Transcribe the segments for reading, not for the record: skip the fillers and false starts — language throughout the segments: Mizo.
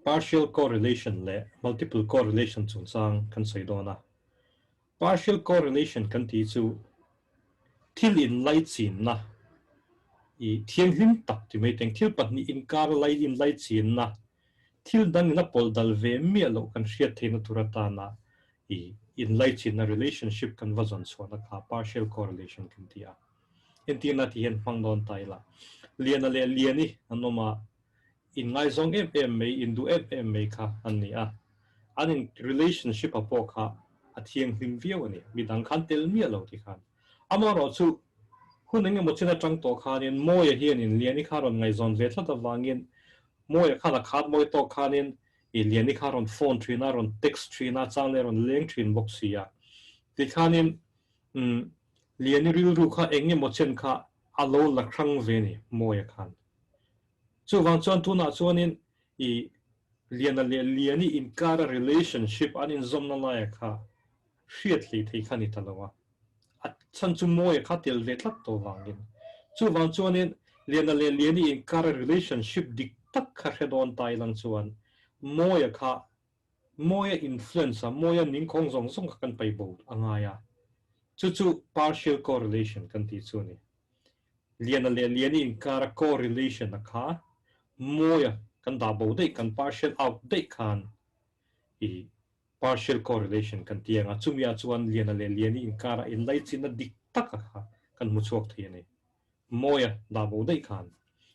Partial correlation leh multiple correlation chungchang kan sawi dawn a. Partial correlation kan tih chu thil inlaichinna i thianghlim tak ti mai teng thil pahnih inkar lai inlaichinna thil dangin a pawlh dal ve miah loh kan hriat theihna tur atana i inlaichinna relationship kan va zawn chhuahna kha partial correlation kan ti a. Entirna tih hian hmang dawn ta ila. Liana leh Liani an awm a, inngaizawng em em mai, induh em em mai kha an ni a. An in relationship a pawh kha a thianghlim viau a ni. Midang khan tel miah lo ti khan. Amaherawhchu, hun eng emaw chin atang tawh khanin Mawia hianin Liani kha rawn ngaihzawn ve tlat avangin Mawia khan a khat mawi tawk khanin i Liani kha rawn phone thin a, rawn text thin a, chang leh rawn leng thin bawk si a. Tikhanin umm Liani rilru kha eng emaw chen kha a lo la hrang ve ni Mawia khan. Chuvang chuan tunah chuanin i Liana leh Liani inkara relationship an inzawmna laia kha hriat hlei thei kha ni ta lo a. A chhan chu Mawia kha tel ve tlat tawh vangin. Chuvang chuanin Liana leh Liani inkara relationship dik tak kha hre dawn ta ilang chuan Mawia kha Mawia influence a, Mawia ningkhawng zawng zawng kha kan pai bo a ngai a. Chu chu partial correlation kan tih chu a ni. Liana leh Liani inkara correlation a kha Mawia kan dah bo daih, kan partial out daih khan i partial correlation kan ti ang a, chumi ah chuan Liana leh Liani inkara inlaichinna dik tak a kha kan hmu chhuak thei a ni. Mawia dah bo daih khan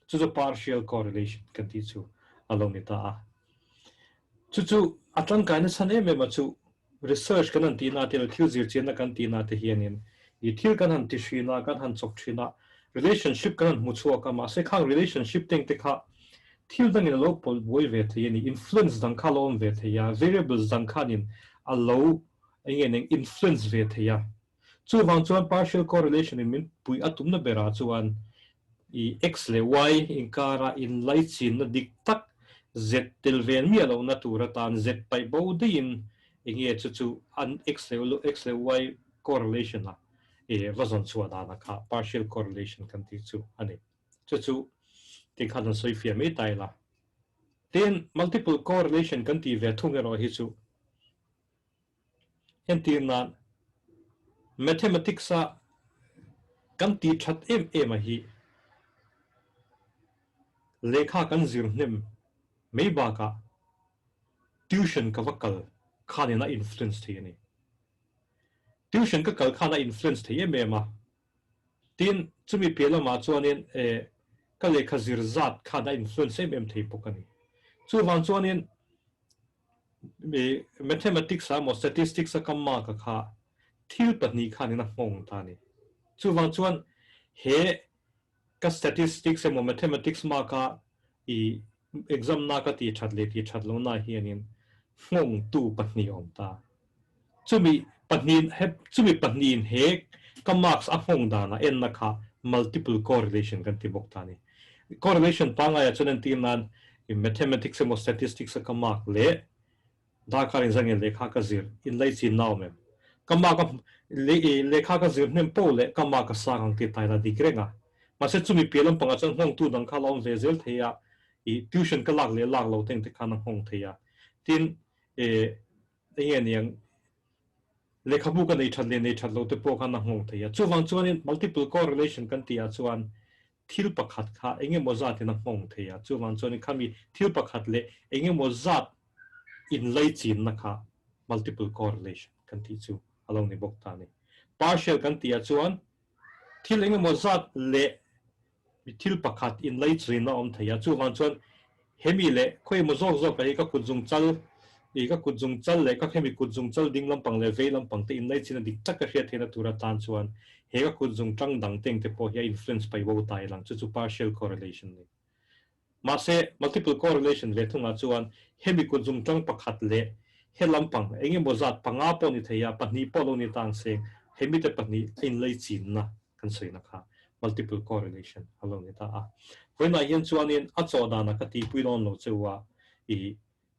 chu chu partial correlation kan tih chu a lo ni ta a. Chu chu a tangkaina chhan em em a chu research kan han tihna te leh thil zirchianna kan tihna te hianin i thil kan han ti thin a, kan han chawk thin a, relationship kan han hmu chhuak a, mahse khang relationship teng te kha thil dangin a lo pawlh buai ve thei a ni, influence dang kha a lo awm ve thei a, variables dang khanin a lo eng nge eng influence ve thei a. Chuvang chuan partial correlation in min puih a tumna berah chuan i x leh y inkara inlaichinna dik tak z tel vel miah lohna tur atan z paih bo daihin enge chu chu an x leh x leh y correlation a i va zawn chhuah danah kha partial correlation kan tih chu a ni. Chu chu ti khan han sawi fiah mai ta ila. Tin, multiple correlation kan tih ve thung erawh hi chu Entir nan, Mathematics-a kan tih that em em a hi lehkha kan zir hnem mai bakah tuition ka va kal khanin a influence thei a ni. Tuition ka kal khan a influence thei em em a, tin chumi piah lamah chuanin ka lehkha zir zat khan a influence em em thei bawk a ni. Chuvang chuanin Mathematics a emaw Statistics a ka mark a kha thil pahnih khanin a nghawng ta a ni. Chuvang chuan he ka Statistics emaw Mathematics mark a i exam na ka tih that leh tih that lohna hianin nghawngtu pahnih a awm ta. Chumi pahnih chumi pahnihin he ka marks a nghawng danah enna kha multiple correlation kan ti bawk ta a ni. Correlation pangaiah chuan entir nan mathematics emaw statistics a ka mark leh darkar inzangel lehkha ka zir inlaichinna a awm em? Ka mark a lehkha ka zir hnem poh leh ka mark a sang ang tih taila dik reng a. Mahse chumi piah lampangah chuan nghawngtu dang kha la awm ve zel thei a, i tuition ka lak leh lak lo te engte khan a nghawng thei a. Tin, Eng nge niang? Lehkhabu ka nei that leh nei that lo te pawh khan a nghawng thei a. Chuvang chuanin multiple correlation kan tih ah chuan thil pakhat kha eng emaw zatin a nghawng thei a. Chuvang chuanin khami thil pakhat leh eng emaw zat inlaichinna kha multiple correlation kan tih chu a lo ni bawk ta a ni. Partial kan tih ah chuan thil eng emaw zat leh Mi thil pakhat inlaichhin a awm thei a, chuvang chuan hemi leh khawi emaw zawk zawk ah hi ka kut zung chal ih ka kut zung chal leh ka hemi kut zung chal ding lampang leh vei lampang te inlaichhin a dik tak ka hriat theihna tur atan chuan he ka kut zung tang dang teng te pawh hi a influence pai bo ta ilang chu chu partial correlation a ni. Mahse multiple correlation ve thungah chuan hemi kut zung tang pakhat leh he lampang eng emaw zat panga pawh ni thei a, pahnih pawh lo ni ta ang se hemi te pahnih a inlaichinna kan sawina kha multiple correlation a lo ni ta a. Vawiinah hian chuanin a chawh danah ka tihpui dawn lo che u a, i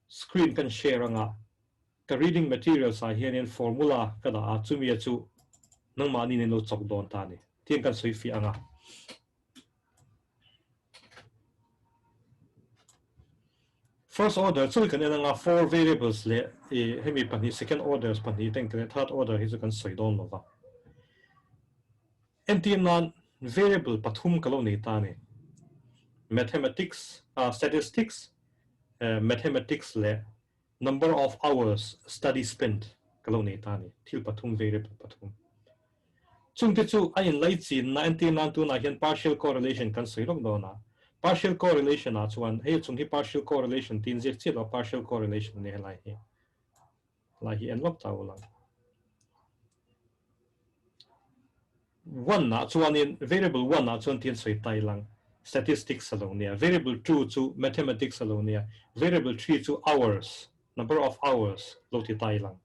screen kan share anga ka reading materials ah hianin formula ka dah a, chumi a chu nangmahni nen lo chawk dawn ta a ni. Tiang kan sawi fiah anga. First order chu kan en anga four variables leh i hemi pahnih second orders pahnih te engtin third order hi chu kan sawi dawn lova. Entir nan variable pathum ka lo nei ta a ni. Mathematics, statistics, mathematics leh number of hours study spent ka lo nei ta a ni. Thil pathum variable pathum. Chungte chu a inlaichinna entir nan tunah hian partial correlation kan sawi lawk dawn a. Partial correlation ah chuan hei chung hi partial correlation tiin ziak chiah lo partial correlation a ni helai hi. Helai hi en lawk ta ula. One ah chuanin variable one ah chuan tiin sawi ta ilang statistics a lo nia, variable two chu mathematics a lo nia, variable three chu hours, number of hours lo ti ta ilang.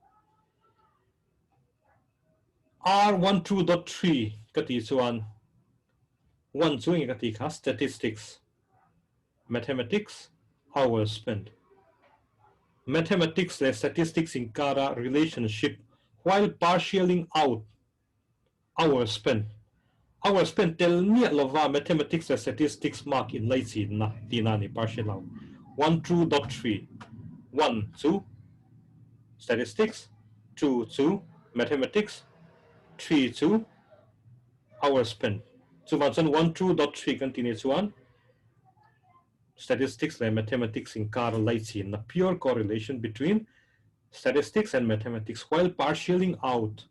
R one two dot three ka tih chuan one chu enge ka tih kha statistics, mathematics, hours spent. Mathematics leh statistics inkara relationship while partialing out hours spent. Hours spent tel miah lova mathematics leh statistics mark inlaichinna tihna a ni partial out. One two dot three one chu statistics, two chu mathematics, three chu hours spent. Chuvang chuan one two dot three kan tih nih chuan statistics leh mathematics inkar laichinna pure correlation between statistics and mathematics while partialing out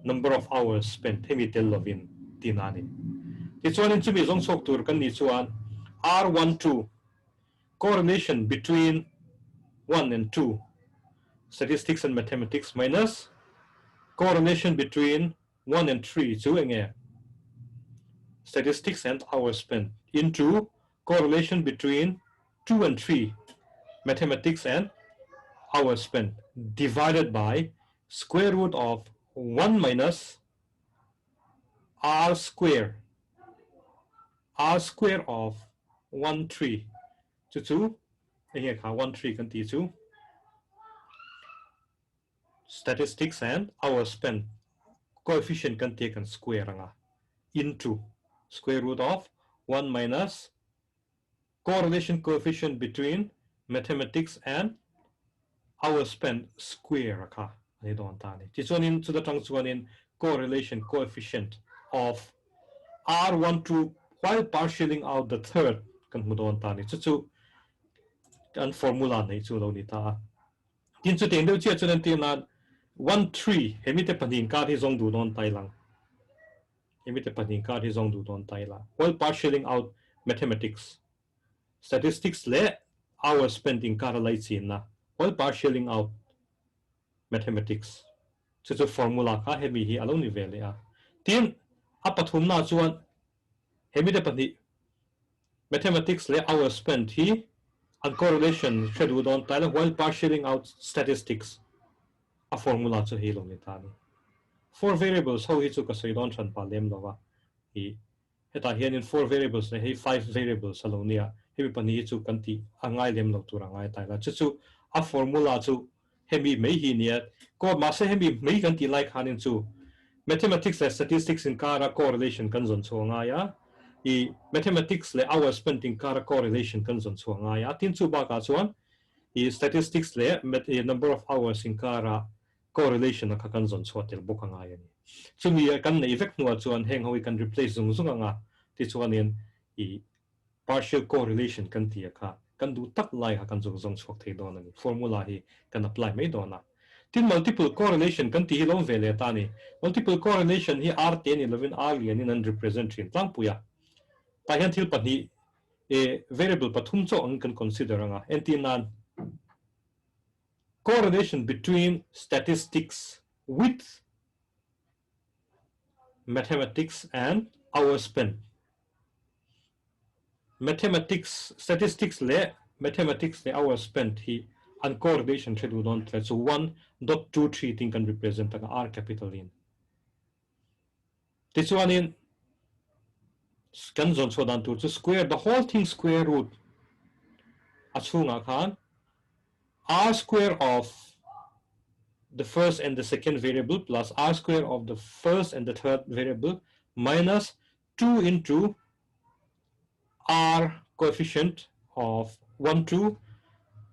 number of hours spent hemi tel lovin tihna a ni. Tichuanin chumi zawng chhuak tur kan nih chuan R one two correlation between one and two statistics and mathematics minus correlation between one and three chu enge statistics and hours spent into correlation between two and three mathematics and hours spent divided by square root of one minus r square r square of one three chu chu enge kha one three kan tih chu statistics and hours spent coefficient kan tia kan square anga into square root of one minus correlation coefficient between mathematics and hours spent square a kha ani dawn ta ani. Tichuanin chuta tang chuanin correlation coefficient of R one two while partialing out the third kan hmu dawn ta ani. Chu chu kan formula nei chu lo ni ta a. Tin chutiang deuh chiah chuan entir nan one three he mite pahnih inkar hi zawng duh dawn ta ilang. He mite pahnih inkar hi zawng duh dawn ta ila. While partialing out mathematics, statistics leh hours spent inkar a laichinna while partialing out mathematics chu chu formula kha hemi hi a lo ni ve leh a. Tin a pathumna chuan he mite pahnih Mathematics leh hours spent hi an correlation hre duh dawn ta ila while partialing out statistics a formula chu hei lo ni ta a ni. Four variables ho hi chu ka sawi dawn hran pah lem lo va, i hetah hianin four variables leh hei five variables a lo nia, hemi pahnih hi chu kan tih a ngai lem lo tur a ngai ta ila chu chu a formula chu hemi mai hi nia, mahse hemi mai kan tih lai khanin chu mathematics leh statistics inkara correlation kan zawn chhuah ngai a, i mathematics leh hours spent inkara correlation kan zawn chhuah ngai a, tin chu bakah chuan i statistics leh number of hours inkara correlation a kha kan zawn chhuah tel bawk a ngai a ni. Chumi kan neih vek hnuah chuan heng ho hi kan replace zung zung ang a, tichuanin i Partial correlation kan ti a kha kan duh tak lai kha kan zung zawng chhuak thei dawn a ni. Formula hi kan apply mai dawn a. Tin multiple correlation kan tih hi lo ve leh ta a ni. Multiple correlation hi R te ni lovin R lianin an represent thin tlangpui a. Tah hian thil pahnih eh variable pathum chauh angin kan consider ang a. Entir nan correlation between statistics with mathematics and hours spent. Mathematics, statistics leh mathematics leh hours spent hi an correlation hre duh dawn tle chu one dot two three tin kan represent anga R capital in. Tichuanin kan zawn chhuah dan tur chu square the whole thing square root a chhungah khan R square of the first and the second variable plus R square of the first and the third variable minus 2 into R coefficient of 1 2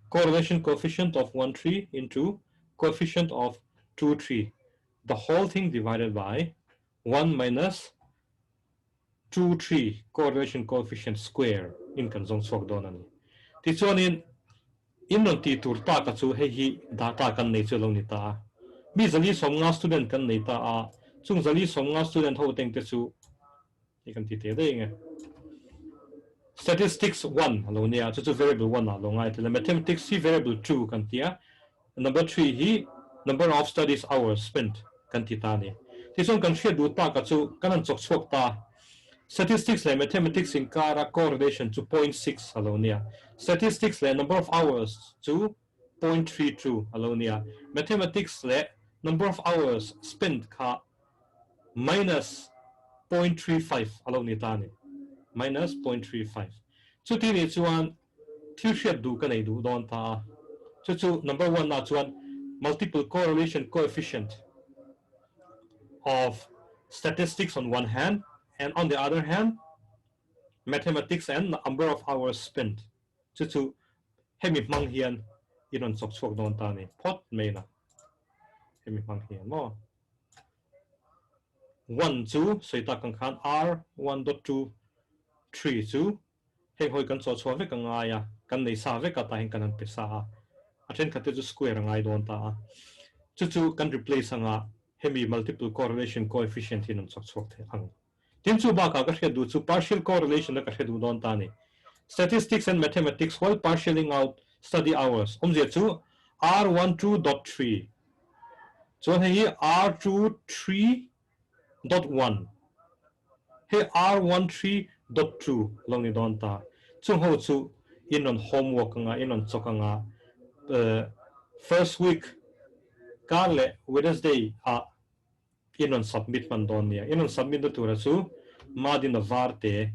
Correlation coefficient of 1 3 into coefficient of 2 3, the whole thing divided by 1 minus 2 3 correlation coefficient square in kan zawng chhuak dawn a ni. Tichuanin in rawn tih tur taka chu hei hi data kan nei chu lo ni ta a. Mi 450 student kan nei ta a, chung 450 student ho teng te chu hei kan ti teh daih ang e. Statistics 1 a lo nia, chu chu variable 1 ah lo ngai tel a, mathematics hi variable 2 kan ti a, Number 3 hi number of studies hours spent kan ti ta a ni. Tichuan kan hriat duh taka chu kan han chawk chhuak ta. Statistics leh mathematics inkara correlation chu 0.6 a lo nia. Statistics leh number of hours chu 0.32 a lo nia. Mathematics leh number of hours spent kha minus 0.35 a lo ni ta a ni. Minus 0.35. Chuti nih chuan thil hriat duh ka nei duh dawn ta a, chu chu number 1 ah chuan multiple correlation coefficient of statistics on one hand and on the other hand mathematics and number of hours spent, chu chu hemi hmang hian i rawn chawk chhuak dawn ta a ni phawt mai la, hemi hmang hian maw 1 chu sawi tak ang khan r 1.23 chu Heng hawi kan chawh chhuah vek a ngai a, kan nei sa vek a, tah hian kan han pe sa a, a thenkhat te chu square a ngai dawn ta a, chu chu kan replace anga hemi multiple correlation coefficient hi an chawk chhuak thei ang. Tin chu bakah ka hriat duh chu partial correlation a ka hre duh dawn ta a ni. Statistics and mathematics while partialing out study hours awmzia chu R 12.3 chuan hei hi R 23.1 Hei R 13.2 lo ni dawn ta. Chung ho chu in rawn homework anga, in rawn chawk anga, first week kar leh Wednesday ah in rawn submit hman dawn nia. In rawn submit na tura chu Madina Varte,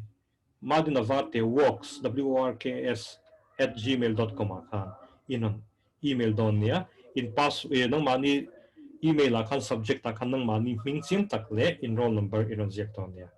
Madina Varte works, W-O-R-K-S, @gmail.com ah khan in rawn email dawn nia. In pass, nangmahni email ah khan subject ah khan nangmahni hming chiang tak leh in roll number i rawn ziak dawn nia.